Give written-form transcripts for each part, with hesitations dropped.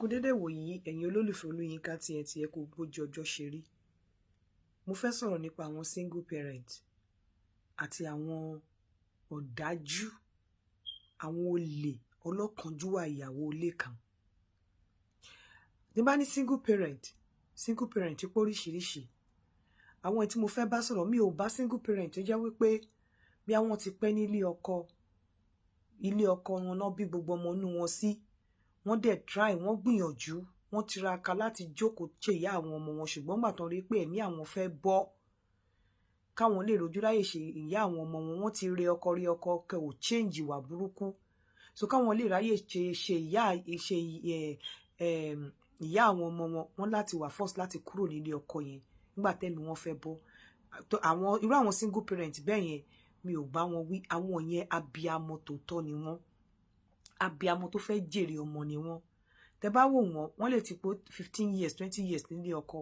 Kú dédé wòyí, ẹ̀yin olólùfẹ́ Olúyinká TNT. Ẹ kú bójú ọjọ́ ṣe rí. Mo fẹ́ sọ̀rọ̀ nípa àwọn single parent àti àwọn ọ̀dájú, àwọn olè ọlọ́kánjúwà ìyàwó ilé kan. Ní bá ní single parent, single parent pé oríṣiríṣi. Àwọn tí mo fẹ́ bá sọ̀rọ̀, mi ò bá single parent tó jẹ́ wípé bí àwọn ti pẹ́ nílé ọkọ, ilé ọkọ wọn náà bí gbogbo ọmọ inú wọn sí, wọ́n dẹ̀ try, wọ́n gbìyànjú, wọ́n tiraka láti jókòó ṣe ìyá àwọn ọmọ wọn, ṣùgbọ́n gbà tán rí pé ẹ̀mí àwọn fẹ́ bọ́, káwọn lè rojú ráyè ṣe ìyá àwọn ọmọ wọn, wọ́n ti rí ọkọ, rí ọkọ kẹ ò change ìwà burúkú, so káwọn lè ráyè ṣe ìyá, ṣe ìyá àwọn ọmọ wọn, wọ́n láti wà force láti kúrò nílé ọkọ yẹn nígbà tẹ́mi wọ́n fẹ́ bọ́. Àwọn irú àwọn single parent bẹ́ẹ̀ yẹn, mi ò bá wọn wí. Àwọn yẹn, abiamọ tòótọ́ ni wọ́n, abiamọ tó fẹ́ jèrè ọmọ ni wọ́n. Tẹ bá wò wọ́n, wọ́n lè ti pé 15 years, 20 years nílé ọkọ.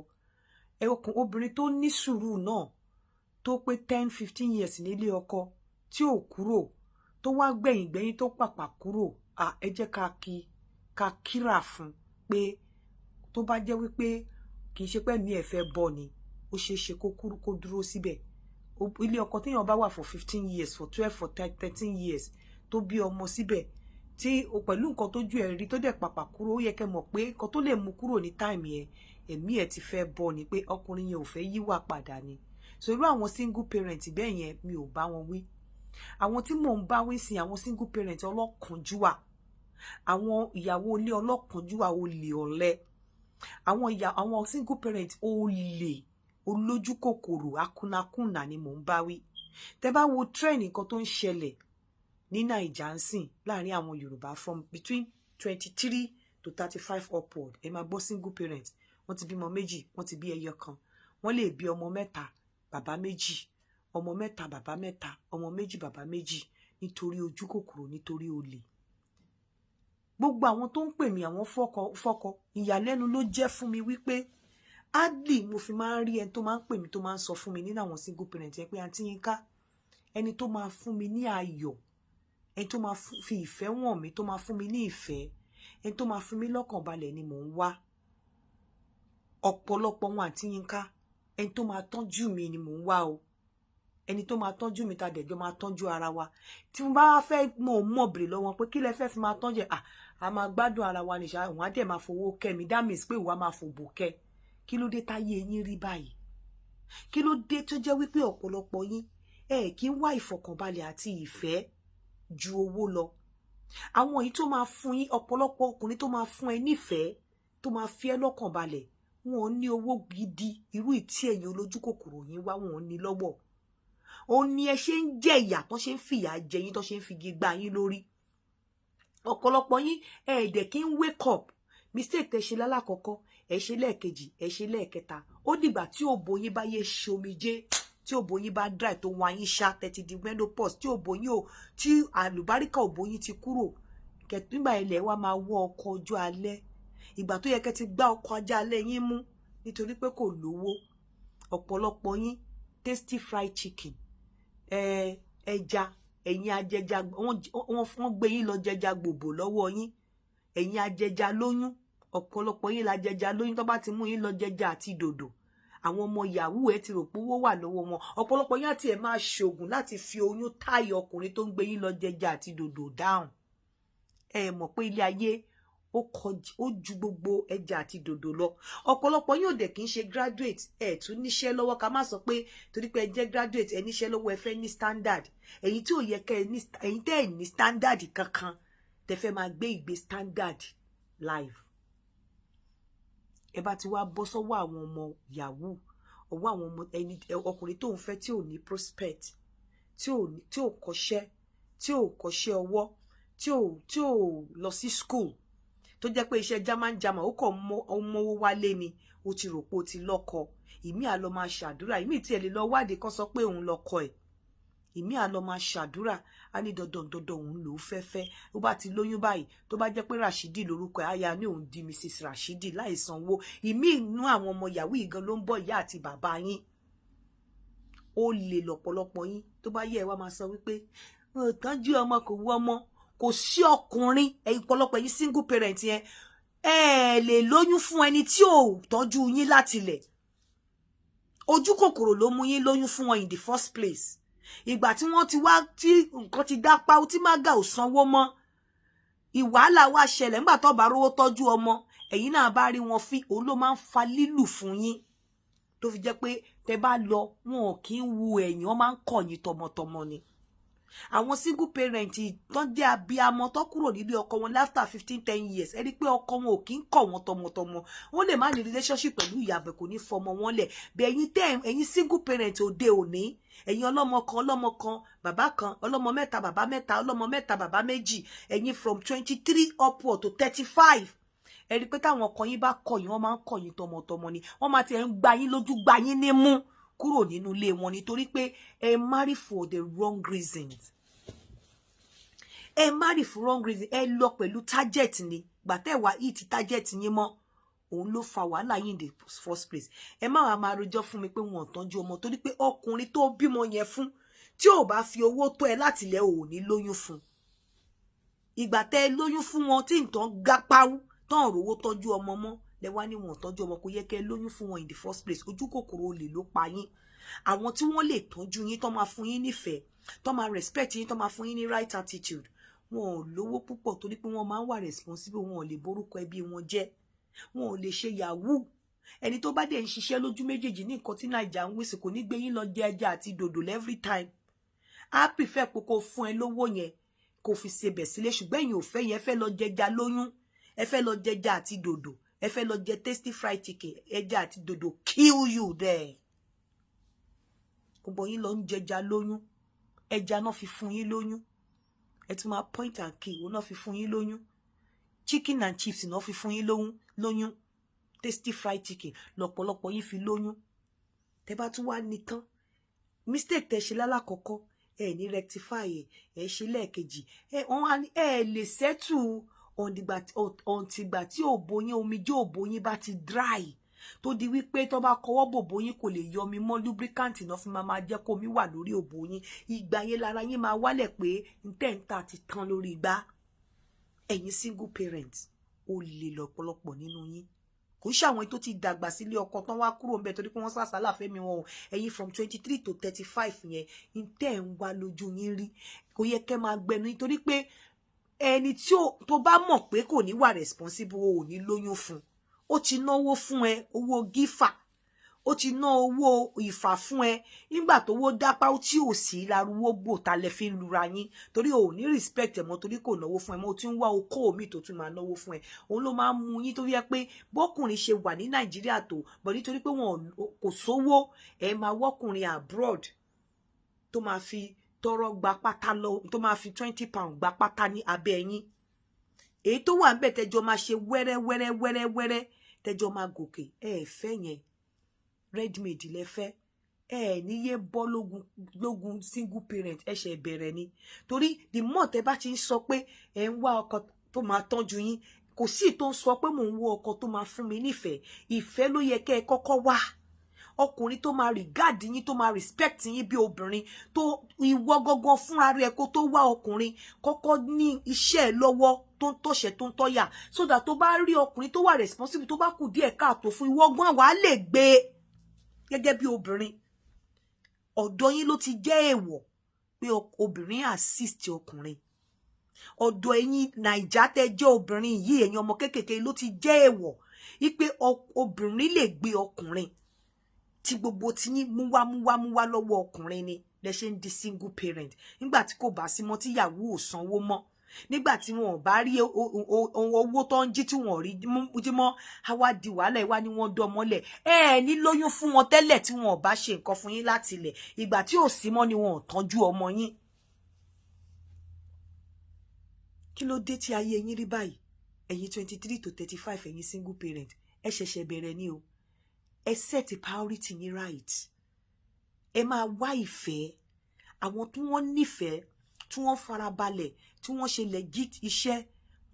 Ẹ ọkùn obìnrin tó ní sùúrù náà tó pé 10, 15 years nílé ọkọ tí ò kúrò, tó wá gbẹ̀yìn gbẹ̀yìn tó pàpà kúrò, ẹ jẹ́ ká kí, ká kíra fún pé tó bá jẹ́ wípé kì í ṣe pé mi ẹ̀ fẹ́ bọ́ ni, ó ṣeé ṣe kó kúrú, kó dúró síbẹ̀. Ilé ọkọ téèyàn bá wà for 15 years, for 12, for 13 years, tó bí ọmọ síbẹ̀, tí pẹ̀lú nǹkan tójú ẹ̀ rí, tó dẹ̀ pàpà kúrò, ó yẹ kẹ́ mọ̀ pé nǹkan tó lè mú kúrò ní time yẹn, ẹ̀mí ẹ̀ ti fẹ́ bọ́ ni, pé ọkùnrin yẹn ò fẹ́ yíwà padà ni. So irú àwọn single parent bẹ́ẹ̀ yẹn, mi ò bá wọn wí. Àwọn tí mò ń bá wí sí, àwọn single parent ọlọ́kànjúwà, àwọn ìyàwó ilé ọlọ́kànjúwà, olè, ọ̀lẹ, àwọn ìyà, àwọn single parent olè, olójú kòkòrò, akúnakúnà ni mò ń bá wí. Tẹ́ bá wo trend nǹkan tó ń ṣẹlẹ̀ ní Naija ń sìn láàrin àwọn Yorùbá, from between 23 to 35 upward, ẹ máa gbọ́ single parent. Wọ́n ti bímọ méjì, wọ́n ti bí ẹyọ kan, wọ́n lè bí ọmọ mẹ́ta, bàbá méjì, ọmọ mẹ́ta, bàbá mẹ́ta, ọmọ méjì, bàbá méjì, nítorí ojú kòkòrò, nítorí olè. Gbogbo àwọn tó ń pè mí, àwọn fọ́kọ fọ́kọ, ìyàlẹ́nu ló jẹ́ fún mi wípé hardly mo fi máa ń rí ẹni tó máa ń pè mí, tó máa ń sọ fún mi nínú àwọn single parent yẹn pé, "Àǹtí Yínká, ẹni tó máa fún mi ní ayọ̀, ẹni tó máa fi ìfẹ́ wọ̀n mí, tó máa fún mi ní ìfẹ́, ẹni tó máa fún mi lọ́kàn balẹ̀ ni mò ń wá." Ọ̀pọ̀lọpọ̀ wọn, "Àǹtí Yínká, ẹni tó máa tọ́jú mi ni mò ń wá o, ẹni tó máa tọ́jú mi, ta dẹ̀jọ́ máa tọ́jú ara wa." Tí mo bá fẹ́ mọ̀ mọ̀ bèrè lọ́wọ́ pé kí lẹ fẹ́ fi máa tọ́jú ẹ̀, à máa gbádùn ara wa nìṣá, òun á dẹ̀ máa fowó kẹ́ mi. That means pé ìwà máa fòbò kẹ́. Kí ló dé táyé yín rí báyìí? Kí ló dé tó jẹ́ wípé ọ̀pọ̀lọpọ̀ yín, ẹ kì í wá ìfọ̀kànbalẹ̀ àti ìfẹ́ ju owó lọ? Àwọn èyí tó máa fún yín, ọ̀pọ̀lọpọ̀ ọkùnrin tó máa fún ẹ nífẹ̀ẹ́, tó máa fi ẹ́ lọ́kàn balẹ̀, wọn ò ní owó gidi irú ìtí ẹ̀yin olójú kòkòrò yín wá, wọn ò ní lọ́wọ́. Òun ni ẹ ṣe ń jẹ ìyà, tó ṣe ń fìyà jẹ yín, tó ṣe ń figi gbá yín lórí. Ọ̀pọ̀lọpọ̀ yín, ẹ dẹ̀ kí ń wake up. Mistake tẹ́ ṣe lálákọ̀ọ́kọ́, ẹ ṣe lẹ́ẹ̀kejì, ẹ ṣe lẹ́ẹ̀kẹta. Ó dìgbà tí òbò yín bá yé ṣomijé, tí òbò yín bá dry, tó wá yín ṣá, tẹ́tí di menopause, tí òbò yín ò, tí àlùbáríkà òbò yín ti kúrò, nígbà ilẹ̀ wa máa wọ ọkọ ọjọ́ alẹ́, ìgbà tó yẹ kẹ́ ti gbá ọkọ ajá alẹ́ yín mú, nítorí pé kò lówó. Ọ̀pọ̀lọpọ̀ yín, tasty fried chicken, ẹja, ẹ̀yin ajẹja, wọ́n gbé yín lọ jẹja gbòbò lọ́wọ́ yín. Ẹ̀yin ajẹja lóyún, ọ̀pọ̀lọpọ̀ yín la jẹja lóyún. Tó bá ti mú yín lọ jẹja àti dòdò, àwọn ọmọ yahoo, ẹ ti rò pé owó wà lọ́wọ́ wọn. Ọ̀pọ̀lọpọ̀ yín àti ẹ̀ máa ṣoògùn láti fi oyún táyà ọkùnrin tó ń gbé yín lọ jẹja àti dòdò dáhùn. Ẹ mọ̀ pé ilé ayé ó kọjú, ó ju gbogbo ẹja àti dòdò lọ. Ọ̀pọ̀lọpọ̀ yóò dẹ̀ kì í ṣe graduate, ẹ tún níṣẹ́ lọ́wọ́. Ká má sọ pé torí pé ẹ jẹ́ graduate, ẹ níṣẹ́ lọ́wọ́, ẹ fẹ́ ní standard. Ẹ̀yin tí ò yẹ kẹ́ ẹ ní, ẹ̀yin tẹ́ ẹ ní standard kankan, tẹ́ fẹ́ máa gbé ìgbé standard life, ẹ bá ti wá bọ́ sọ́wọ́ àwọn ọmọ yahoo, ọwọ́ àwọn ọmọ ẹni ọkùnrin tó ń fẹ́, tí ò ní prospect, tí ò kọ́ṣẹ́, tí ò kọ́ṣẹ́ ọwọ́, tí ò lọ sí school, tó jẹ́ pé iṣẹ́ german german ó kàn mọ́wó wálé ni, ó ti rò pé ó ti lọ́kọ. Ìmí à lọ máa ṣàdúrà, ìmí tí ẹ lè lọ wádìí kan sọ pé òun lọ́kọ ẹ̀. Ìmí à lọ máa ṣàdúrà, á ní dandan dandan òun lòún fẹ́ fẹ́. Ó bá ti lóyún báyìí, tó bá jẹ́ pé Rashidi lórúkọ ẹ̀, àyà ní òun di Mrs Rashidi láì sanwó. Ìmí inú àwọn ọmọ yahoo yìí gan ló ń bọ́ ìyá àti bàbá yín. Ó lè lọ́pọ̀lọpọ̀ yín. Tó bá yẹ, ẹ wá máa sọ wípé tọ́jú ọmọ kò wú ọmọ, kò sí ọkùnrin. Ẹ̀yin pọ̀lọpọ̀, ẹ̀yin single parent yẹn, ẹ Ẹ lè lóyún fún ẹni tí ò tọ́jú yín láti ilẹ̀. Ojú kòkòrò ló mú yín lóyún fún wọn in the first place. Ìgbà tí wọ́n ti wá, tí nǹkan ti dápá, tí mága ò sanwó mọ́, ìwàhálà wá ṣẹlẹ̀. Nígbà tó bá rówó tọ́jú ọmọ, ẹ̀yin náà bá rí wọn fín. Òun ló máa ń fa lílù fún yín, tó fi jẹ́ pé tẹ bá lọ, wọn ò kí ń wu ẹ̀yìn, wọn máa ń kọ̀ yín tọmọtọmọ ni. Àwọn single parent tó jẹ́ abiyamọ, tó kúrò nílé ọkọ wọn after 15, 10 years, ẹ rí pé ọkọ wọn ò kí ń kọ̀ wọ́n tọmọtọmọ. Wọ́n lè má ní relationship pẹ̀lú ìyàbẹ̀, kò ní fọmọ wọn lẹ̀. Bí ẹ̀yin tẹ́ ẹ̀yin single parent òde òní, ẹ̀yin ọlọ́mọ kan, ọlọ́mọ kan bàbá kan, ọlọ́mọ mẹ́ta bàbá mẹ́ta, ọlọ́mọ mẹ́ta bàbá méjì, ẹ̀yin from 23 upward to 35, ẹ rí pé táwọn ọkọ yín bá kọ̀ yín, wọ́n máa ń kọ̀ yín tọmọtọmọ ni. Wọ́n máa ti ẹ̀ ń gba yín lójú, gba yín nímú kúrò nínú ilé wọn, nítorí pé ẹ marry for the wrong reasons. Ẹ marry for wrong reason. Ẹ lọ pẹ̀lú target ni. Gbàtẹ́ wá hit target yín mọ́, òun ló fa wàhálà yín in the first place. Ẹ má wàá máa rojọ́ fún mi pé wọn ò tọ́jú ọmọ, torí pé ọkùnrin tó bímọ yẹn fún, tí ò bá fi owó tó ẹ láti ilẹ̀, ò ní lóyún fún. Ìgbà tẹ́ ẹ lóyún fún wọn, tí nǹkan gápáwú tán, rówó tọ́jú ọmọ mọ́, lẹ wá ní wọn tọ́jú ọmọ. Kò yẹ kẹ́ lóyún fún wọn in the first place. Ojú kòkòrò olè ló pa yín. Àwọn tí wọ́n lè tọ́jú yín, tó máa fún yín nífẹ̀ẹ́, tó máa respect yín, tó máa fún yín ní right attitude, wọn ò lówó púpọ̀, torí pé wọ́n máa ń wà responsible. Wọn ò lè borúkọ ẹbí wọn jẹ́, wọn ò lè ṣe yahoo. Ẹni tó bá dẹ̀ ń ṣiṣẹ́ lójú méjèèjì ní nǹkan tí Naija ń wísì, kò ní gbé yín lọ jẹ ẹja àti dòdò every time. Á prefer pé kó fún ẹ lówó yẹn, kó fi ṣebẹ̀ sílé. Ṣùgbọ́n ẹ̀yin ò fẹ́ yẹn. Ẹ fẹ́ lọ jẹja lóyún, ẹ fẹ́ lọ jẹja àti dòdò, ẹ fẹ́ lọ jẹ tasty fried chicken. Ẹja àti dòdò kill you there. Gbogbo yín lọ ń jẹja lóyún. Ẹja náà fi fún yín lóyún. Ẹ tún máa point and kill. Òun náà fi fún yín lóyún. Chicken and chips náà fi fún yín lóyún. Tasty fried chicken lọ́pọ̀lọpọ̀ yín fi lóyún. Tẹ́ bá tún wá ní tán, mistake tẹ́ ṣe lálàkọ́kọ́, ẹ ní rectify ẹ. Ẹ ṣe lẹ́ẹ̀kejì, ẹ wọ́n ẹ lè settle until ìgbà tí òbò yín, omijé òbò yín bá ti dry, tó di wípé tó bá kọwọ́ bòbò yín, kò lè yọ omi mọ́. Lubricant náà fi máa jẹ́ kó omi wà lórí òbò yín. Ìgbà yẹn lára yín máa wálẹ̀ pé ntẹ́ǹtà ti tán lórí igbá. Ẹ̀yin single parent, ó lè lọ́pọ̀lọpọ̀ nínú yín. Kò ṣe àwọn tó ti dàgbà sílé ọkọ tán wá kúrò ńbẹ̀ torí pé wọ́n sàsálà fẹ́mi wọn o. Ẹ̀yin from 23 to 35 yẹn, ntẹ́ ń wá lójú yín rí. Kò yẹ kẹ́ máa gbẹnu, nítorí pé ẹni tí tó bá mọ̀ pé kò ní wà responsible, ò ní lóyún fún. Ó ti náwó fún ẹ, owó gífà, ó ti ná owó ìfà fún ẹ. Nígbà tó wó dápá tí ò sí laruwó gbò, ta lẹ fi ń lura yín, torí ò ní respect ẹ mọ́, torí kò náwó fún ẹ mọ́. Ó ti ń wá okó mi tó tún máa náwó fún ẹ. Òun ló máa ń mú yín tó yẹ pé bọ́kùnrin ṣe wà ní Nàìjíríà tó bọ̀, nítorí pé wọn kò sówó, ẹ máa wọ́kùnrin abroad tó máa fi tọrọ gba pátá lọ, tó máa fi £20 gba pátá ní abẹ́ yín. Èyí tó wà níbẹ̀, tẹjọ máa ṣe wẹ́rẹ́ wẹ́rẹ́ wẹ́rẹ́ wẹ́rẹ́, tẹjọ máa gòkè. Ẹ fẹ́ yẹn, ready-made lẹ fẹ́. Ẹ níyé bọ́ lógun lógun single parent. Ẹ ṣe bẹ̀rẹ̀ ni, torí the more tẹ bá ti ń sọ pé ẹ ń wá ọkọ tó máa tọ́jú yín, kò sí tó ń sọ pé mò ń wá ọkọ tó máa fún mi nífẹ̀ẹ́. Ìfẹ́ ló yẹ kẹ́ ẹ kọ́kọ́ wá. Ọkùnrin tó máa regard yín, tó máa respect yín bí obìnrin tó ìwọ gangan fúnra rẹ̀. Kó tó wá ọkùnrin, kọ́kọ́ ní iṣẹ́ ẹ̀ lọ́wọ́ tó ń tọ̀ṣẹ̀, tó ń tọ́yà, so that tó bá rí ọkùnrin tó wà responsible, tó bá kù díẹ̀ káàtó fún ìwọ gan, wàá lè gbé gẹ́gẹ́ bí obìnrin. Ọ̀dọ̀ yín ló ti jẹ́ èèwọ̀ pé obìnrin assist ọkùnrin. Ọ̀dọ̀ ẹ̀yin Naija tẹ́ jẹ́ obìnrin yìí, ẹ̀yin ọmọ kéékèèké, ló ti jẹ́ èèwọ̀ wípé obìnrin lè gbé ọkùnrin. Tí gbogbo tí yín múwá múwá múwá lọ́wọ́ ọkùnrin ni lẹ ṣe ń di single parent. Nígbà tí kò bá sí mọ́, tíyàwó ò sanwó mọ́, nígbà tí wọn ò bá rí owó tó ń jí, tí wọn ò rí jí mọ́, á wá di wàhálà. Ìwá ni wọ́n dán mọ́lẹ̀. Ẹ ẹ ní lóyún fún wọn tẹ́lẹ̀, tí wọn ò bá ṣe nǹkan fún yín láti ilẹ̀. Ìgbà tí ò sí mọ́ ni wọn ò tọ́jú ọmọ yín. Kí ló dé tí ayé yín rí báyìí? Ẹ̀yin 23 to 35, ẹ̀yin single parent, ẹ ṣẹ̀ṣẹ̀ bẹ̀rẹ̀ ni o. Ẹ set priority yín right. Ẹ máa wá ìfẹ́. Àwọn tí wọ́n nífẹ̀ẹ́, tí wọ́n farabalẹ̀, tí wọ́n ṣe legit iṣẹ́,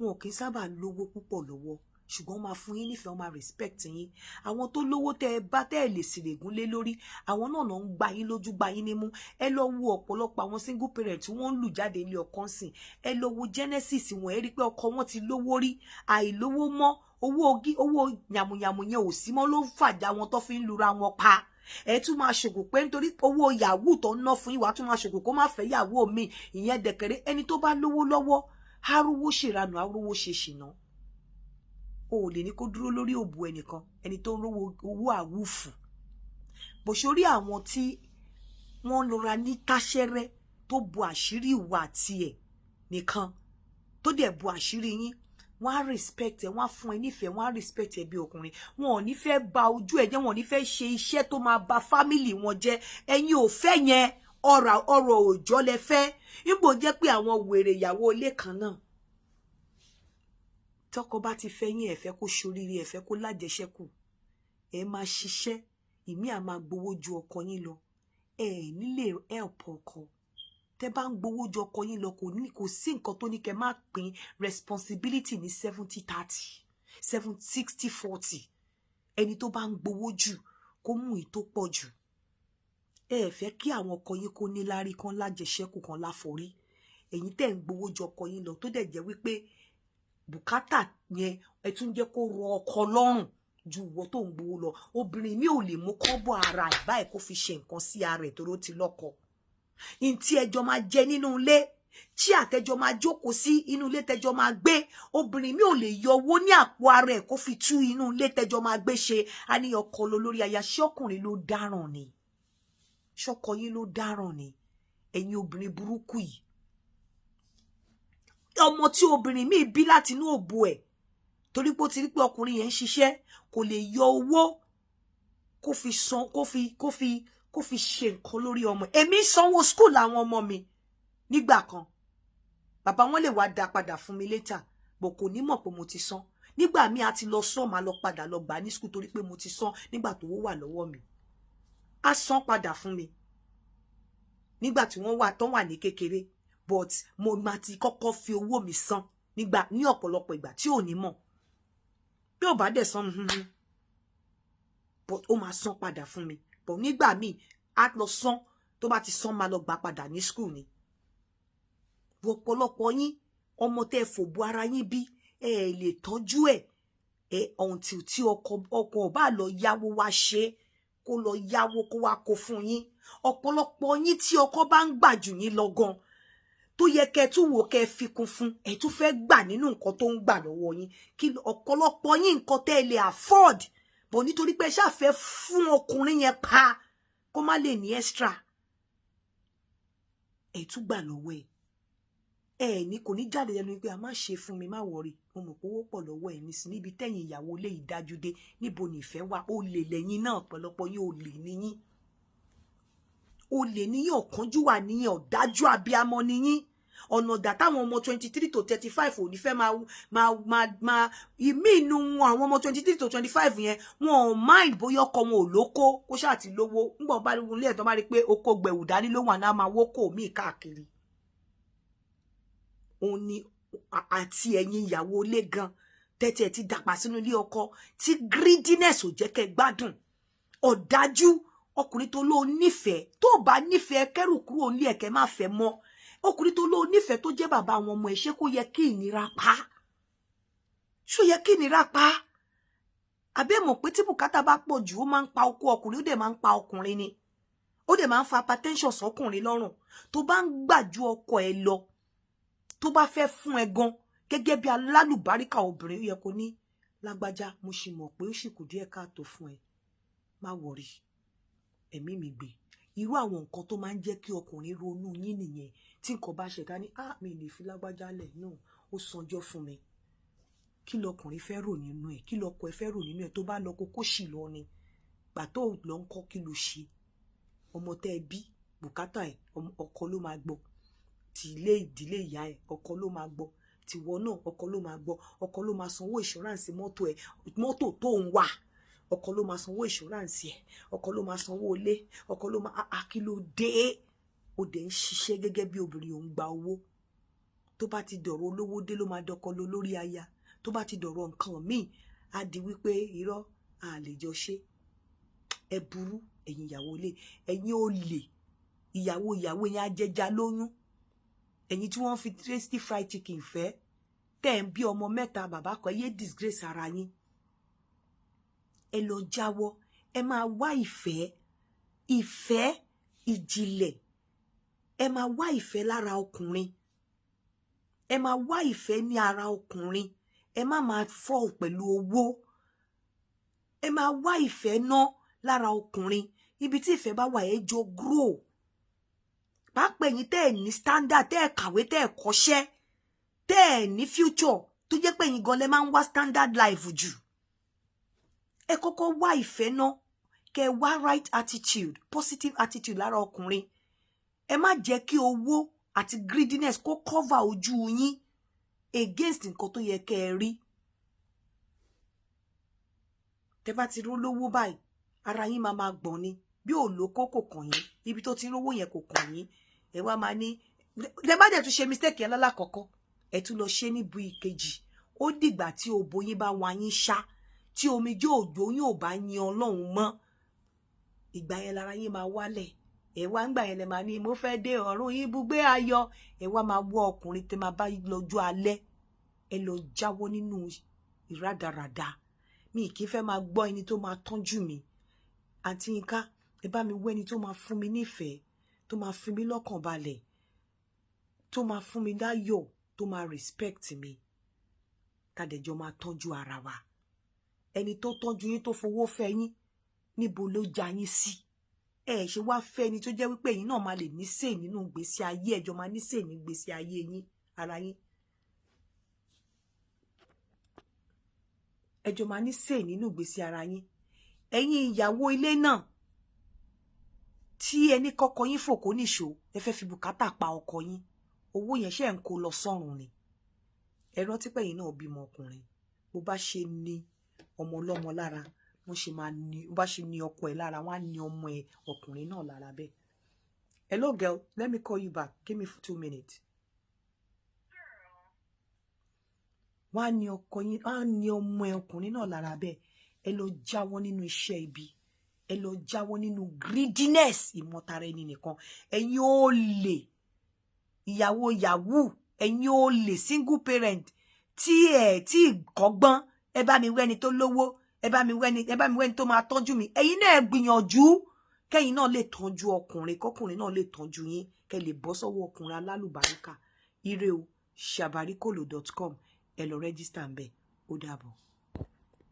wọn ò kí ń sábà lówó púpọ̀ lọ́wọ́. Ṣùgbọ́n wọ́n máa fún yín nífẹ̀ẹ́, wọ́n máa respect yín. Àwọn tó lówó tẹ́ ẹ bá tẹ́ ẹ lè sìrègùn lé lórí, àwọn náà náà ń gba yín lójú, gba yín nímú. Ẹ lọ wo ọ̀pọ̀lọpọ̀ àwọn single parent tí wọ́n ń lù jáde ilé ọkọ ń sìn. Ẹ lọ wo genesis wọn, ẹ rí pé ọkọ wọn ti lówó rí, àìlówó mọ́, owó ogi, owó yàmùyàmù yẹn ò sí mọ́, ló ń fàjà wọn tó fi ń lura wọn pa. Ẹ tún máa ṣògùn pé nítorí owó yahoo tó ń ná fún yín, wàá tún máa ṣògùn kó má fẹ́ yahoo mi. Ìyẹn dẹ̀kẹ̀rẹ́, ẹni tó bá lówó lọ́wọ́, arówó ṣèranù, arówó ṣe ṣìnà. O ò lè ní kó dúró lórí òbò ẹnìkan, ẹni tó ń rówó owó àwùfù bó ṣorí. Àwọn tí wọ́n lọra ní táṣẹ́rẹ́ tó bo àṣírí ìwà tiẹ̀ nìkan, tó dẹ̀ bo àṣírí yín, wọ́n á respect ẹ, wọ́n á fún ẹ nífẹ̀ẹ́, wọ́n á respect ẹ bí ọkùnrin. Wọn ò ní fẹ́ ba ojú ẹ jẹ́, wọn ò ní fẹ́ ṣe iṣẹ́ tó máa ba family wọn jẹ́. Ẹ̀yin ò fẹ́ yẹn, ọ̀rọ̀ ọ̀rọ̀ òòjọ́ lẹ fẹ́. Níbo jẹ́ pé àwọn wèrè ìyàwó ilé kan náà, tọkọ bá ti fẹ́ yín, ẹ fẹ́ kó ṣoríire, ẹ fẹ́ kó lájẹṣẹ́kù. Ẹ máa ṣiṣẹ́, ìmí à máa gbowó ju ọkọ yín lọ. Ẹ nílè help ọkọ. Tẹ́ bá ń gbowó ju ọkọ yín lọ, kò ní kò sí nǹkan tó ní kẹ́ má pín responsibility ní 70-30, 7 60-40. Ẹni tó bá ń gbowó jù kó mú ìyí tó pọ̀ jù. Ẹ fẹ́ kí àwọn ọkọ yín kó níláárí, kan lájẹṣẹ́kù, kan láforí. Ẹ̀yin tẹ́ ń gbowó ju ọkọ yín lọ, tó dẹ̀ jẹ́ wípé bùkátà yẹn, ẹ tún jẹ́ kó rọ ọkọ lọ́rùn ju ìwọ tó ń gbowó lọ. Obìnrin mi ò lè mú kọ́bọ̀ ara ẹ̀ báyìí kó fi ṣe nǹkan sí ara ẹ̀ torí ó ti lọ́kọ. Ntí ẹjọ́ máa jẹ nínú ilé, tí àtẹjọ máa jókòó sí inú ilé tẹjọ máa gbé, obìnrin mi ò lè yọ owó ní àpò ara ẹ̀ kó fi tú inú ilé tẹjọ máa gbé ṣe. A ní ọkọ lọ lórí aya. Ṣọkùnrin ló dáràn ni? Ṣọkọ yín ló dáràn ni? Ẹ̀yin obìnrin burúkú yìí, ọmọ tí obìnrin míì bí láti inú òbò ẹ̀, torí pé ó ti rí pé ọkùnrin yẹn ń ṣiṣẹ́, kò lè yọ owó kó fi san, kó fi ṣe nǹkan lórí ọmọ. Èmi sanwó school àwọn ọmọ mi nígbà kan. Bàbá wọn lè wá dá padà fún mi later, bò kò ní mọ̀ pé mo ti san. Nígbà míì a ti lọ sàn, máa lọ padà lọ gbà ní school torí pé mo ti san nígbà tó wà lọ́wọ́ mi. Á san padà fún mi nígbà tí wọ́n wà tán wà ní kékeré, but mo máa ti kọ́kọ́ fi owó mi san nígbà ní ọ̀pọ̀lọpọ̀ ìgbà tí ò ní mọ̀. Bí ò bá dẹ̀ san, but ó máa san padà fún mi. But nígbà míì á lọ san, tó bá ti san, máa lọ gbà padà ní school ni. Ọ̀pọ̀lọpọ̀ yín, ọmọ tẹ́ fòbó ara yín bí, ẹ lè tọ́jú ẹ̀ ẹ until tí ọkọ ò bá lọ yáwó wá ṣe, kó lọ yáwó kó wá kó fún yín. Ọ̀pọ̀lọpọ̀ yín, tí ọkọ bá ń gbà jù yín lọ gan, tó yẹ kẹ́ tún wò kẹ́ fi kún fún ẹ, tún fẹ́ gbà nínú nǹkan tó ń gbà lọ́wọ́ yín. Kí ọ̀pọ̀lọpọ̀ yín, nǹkan tẹ́ ẹ lè afford bọ̀, nítorí pé ẹ ṣáà fẹ́ fún ọkùnrin yẹn pa kó má lè ní extra, ẹ tún gbà lọ́wọ́ ẹ. Ẹ ní kò ní jáde lẹ́nu pé a má ṣe fún mi, má worry, mo mọ̀ pé owó pọ̀ lọ́wọ́ ẹ̀ nísìn. Níbi tẹ̀yìn ìyàwó lé ìdájú dé, níbo nìfẹ́ wà? Ó lè lẹ́yìn náà, ọ̀pọ̀lọpọ̀ yín, ó lè níyín, ó lè níyín, ọ̀kánjúwà níyín, ọ̀dájú abiyamọ níyín. Ọ̀nà ọ̀dà táwọn ọmọ 23 to 35 ò ní fẹ́ máa ìmí inú wọn. Àwọn ọmọ 23 to 25 yẹn, wọn ò mind bóyá ọkọ wọn ò lóko, kó ṣáà ti lówó. Ńgbọ̀n bá ilé ẹ̀ tó bá rí pé oko gbẹ̀wù dání ló wà náà, máa wókò míì káàkiri. Òun ni àti ẹ̀yin ìyàwó ilé gan tẹ́tí ẹ̀ ti dàgbà sínú ilé ọkọ, tí greediness ò jẹ́ kẹ́ gbádùn. Ọ̀dájú ọkùnrin tó lóo nífẹ̀ẹ́, tó bá nífẹ̀ẹ́, kẹ́rù kúrò nílé ẹ̀kẹ́, má fẹ́ mọ́. Ọkùnrin tó lóo nífẹ̀ẹ́, tó jẹ́ bàbá àwọn ọmọ ẹ̀, ṣé kó yẹ kí ìnira pa? Ṣó yẹ kí ìnira pa? Àbẹ́ mọ̀ pé tí bùkátà bá pọ̀ jù, ó máa ń pa okó ọkùnrin, ó dẹ̀ máa ń pa ọkùnrin ni, ó dẹ̀ máa ń fa hypertension sọ́kùnrin lọ́rùn. Tó bá ń gbà ju ọkọ ẹ lọ, tó bá fẹ́ fún ẹ gan gẹ́gẹ́ bí alálùbáríkà obìnrin, ó yẹ kó ní, "Lágbájá, mo sì mọ̀ pé ó sì kù díẹ̀ káàtó fún ẹ, má worry, ẹ̀mí mi gbé." Irú àwọn nǹkan tó máa ń jẹ́ kí ọkùnrin ronú yín nìyẹn. Tí nǹkan bá ṣe ká ní, "Ah, mi lè fi lágbájá lẹ̀ náà, ó sanjọ́ fún mi." Kí lọkùnrin fẹ́ rò nínú ẹ̀? Kí lọkọ ẹ fẹ́ rò nínú ẹ̀? Tó bá lọ kókó sì lọ ni gbà tó lọ ń kọ́, kí ló ṣe? Ọmọ tẹ́ ẹ bí, bùkátà ẹ̀, ọkọ ló máa gbọ́. Ti ilé ìdílé ìyá ẹ̀, ọkọ ló máa gbọ́. Tìwọ náà, ọkọ ló máa gbọ́. Ọkọ ló máa sanwó insurance mọ́tò ẹ̀, mọ́tò tó ń wà, ọkọ ló máa sanwó insurance ẹ̀, ọkọ ló máa sanwó ilé, ọkọ ló máa. Kí ló dé? Ó dẹ̀ ń ṣiṣẹ́ gẹ́gẹ́ bí obìnrin, òun gba owó. Tó bá ti dọ̀rọ̀ olówó dé, ló máa dọkọ lọ lórí aya. Tó bá ti dọ̀rọ̀ nǹkan míì, á di wípé irọ́, a lè jọ ṣe. Ẹ burú, ẹ̀yin ìyàwó ilé, ẹ̀yin olè ìyàwó, ìyàwó yẹn ajẹja lóyún, ẹ̀yin tí wọ́n fi tasty fried chicken fẹ́, tẹ́ ń bí ọmọ mẹ́ta bàbá kan. Ẹ yé disgrace ara yín. Ẹ lọ jáwọ́. Ẹ máa wá ìfẹ́, ìfẹ́ ìjìnlẹ̀. Ẹ máa wá ìfẹ́ lára ọkùnrin, ẹ máa wá ìfẹ́ ní ara ọkùnrin. Ẹ má máa fall pẹ̀lú owó. Ẹ máa wá ìfẹ́ ná lára ọkùnrin. Ibi tí ìfẹ́ bá wà, ẹ jọ grow. Pàápàá ẹ̀yin tẹ́ ẹ̀ ní standard, tẹ́ ẹ̀ kàwé, tẹ́ ẹ̀ kọ́ṣẹ́, tẹ́ ẹ̀ ní future, tó jẹ́ pé ẹ̀yin gan lẹ máa ń wá standard life jù, ẹ kọ́kọ́ wá ìfẹ́ ná, kẹ́ wá right attitude, positive attitude lára ọkùnrin. Ẹ má jẹ́ kí owó àti greediness kó cover ojú yín against nǹkan tó yẹ kẹ́ ẹ rí. Tẹ́ bá ti rí lówó báyìí, ara yín máa máa gbọ̀n ni. Bí ò lóko, kò kàn yín. Ibi tó ti ń rówó yẹn kò kàn yín. Ẹ wá máa ní tẹ́ bá dẹ̀ tún ṣe mistake yẹn lálàkọ́kọ́, ẹ tún lọ ṣe níbu ìkejì. Ó dìgbà tí òbò yín bá wá yín ṣá, tí omijé òjò yín ò bá yin Ọlọ́run mọ́, ìgbà yẹn lára yín máa wálẹ̀. Ẹ wá ń gbà yẹn lẹ máa ní mo fẹ́ dé ọ̀run ibùgbé ayọ̀. Ẹ wá máa wọ ọkùnrin tẹ máa bá lọ́jọ́ alẹ́. Ẹ lọ jáwọ́ nínú ìrádaràda. Mi kì í fẹ́ máa gbọ́ ẹni tó máa tọ́jú mi. Àǹtí Yínká, ẹ bá mi wọ ẹni tó máa fún mi nífẹ̀ẹ́, tó máa fi mí lọ́kàn balẹ̀, tó máa fún mi láyọ̀, tó máa respect mi, tàdẹ̀jọ́ máa tọ́jú ara wa. Ẹni tó tọ́jú yín, tó fowó fẹ́ yín, níbo ló já yín sí? Ẹ ṣe wá fẹ́ ẹni tó jẹ́ wípé ẹ̀yin náà máa lè ní sè nínú ìgbésí ayé, ẹjọ́ máa ní sè ní ìgbésí ayé yín, ara yín, ẹjọ́ máa ní sè nínú ìgbésí ara yín. Ẹ̀yin ìyàwó ilé náà tí ẹni kọ́kọ́ yín fòkó níṣó, ẹ fẹ́ fi bùkátà pa ọkọ yín, owó yẹn ṣe ń kó lọ sọ́run ni. Ẹ rántí pé ẹ̀yin náà bímọ ọkùnrin. Bó bá ṣe ní ọmọ ọlọ́mọ lára, wọ́n ṣe máa ní, bó bá ṣe ní ọkọ ẹ̀ lára, wọ́n á ní ọmọ ẹ̀ ọkùnrin náà lára bẹ́ẹ̀. Hello girl, let me call you back, give me 2 minutes. Wọ́n á ní ọkọ yín, wọ́n á ní ọmọ ẹ̀ ọkùnrin náà lára bẹ́ẹ̀. Ẹ lọ jáwọ́ nínú iṣẹ́ ibi. Ẹ lọ jáwọ́ nínú greediness, ìmọ̀tara ẹni nìkan. Ẹ̀yin ó lè ìyàwó yahoo, ẹ̀yin ó lè single parent tí ẹ̀ tí kọ́gbọ́n. Ẹ bá mi wẹ́ni tó lówó, ẹ bá mi wẹ́ni, ẹ bá mi wẹ́ni tó máa tọ́jú mi. Ẹ̀yin náà gbìyànjú kẹ́yin náà lè tọ́jú ọkùnrin, kọkùnrin náà lè tọ́jú yín, kẹ́ lè bọ́ sọ́wọ́ ọkùnrin alálùbáríkà. Ire o. Sabarikolo.com, ẹ lọ register ń bẹ̀. Ó dàbọ̀.